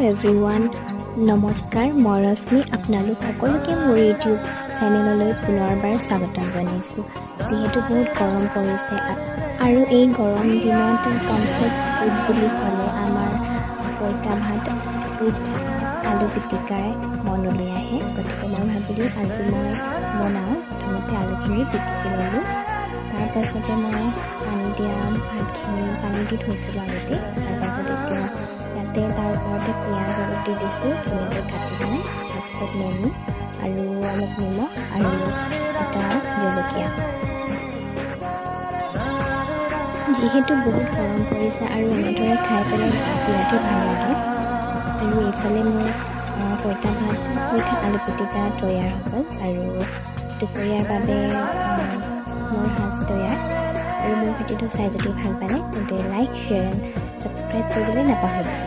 Everyone, নমস্কাৰ। মই ৰশ্মি, আপোনালোক সকলোকে মোৰ ইউটিউব চেনেললৈ পুনৰবাৰ স্বাগতম জনাইছোঁ। যিহেতু বহুত গৰম পৰিছে আৰু এই গৰম দিনত কমফৰ্ট ফুড বুলি ক'লে আমাৰ পঁইতা ভাত উইথ আলু পিটিকাই মনলৈ আহে। গতিকে মই ভাবিলোঁ আজি মই বনাওঁ। প্ৰথমতে আলুখিনি পিটিকি ল'লোঁ, তাৰপাছতে মই পানী দিয়া ভাতখিনি পানী দি থৈছিলোঁ আগতে। তাৰপাছত এতিয়া ইয়াতে তাৰ ওপৰতে পিঁয়াজ অলপ দি দিছোঁ ধুনীয়াকৈ কাটি পেলাই, তাৰপিছত নেমু আৰু অলপ নিমখ আৰু এটা জলকীয়া। যিহেতু বহুত গৰম পৰিছে আৰু এনেদৰে খাই পেলাই বিৰাটেই ভাল লাগে। আৰু এইফালে মোৰ পঁইতা ভাত উইথ আলু পিটিকা তৈয়াৰ হৈ গ'ল আৰু দুপৰীয়াৰ বাবে মোৰ সাজ তৈয়াৰ। আৰু মোৰ ভিডিঅ'টো চাই যদি ভাল পালে তেন্তে লাইক, শ্বেয়াৰ এণ্ড ছাবস্ক্ৰাইব কৰিবলৈ নাপাহৰিব।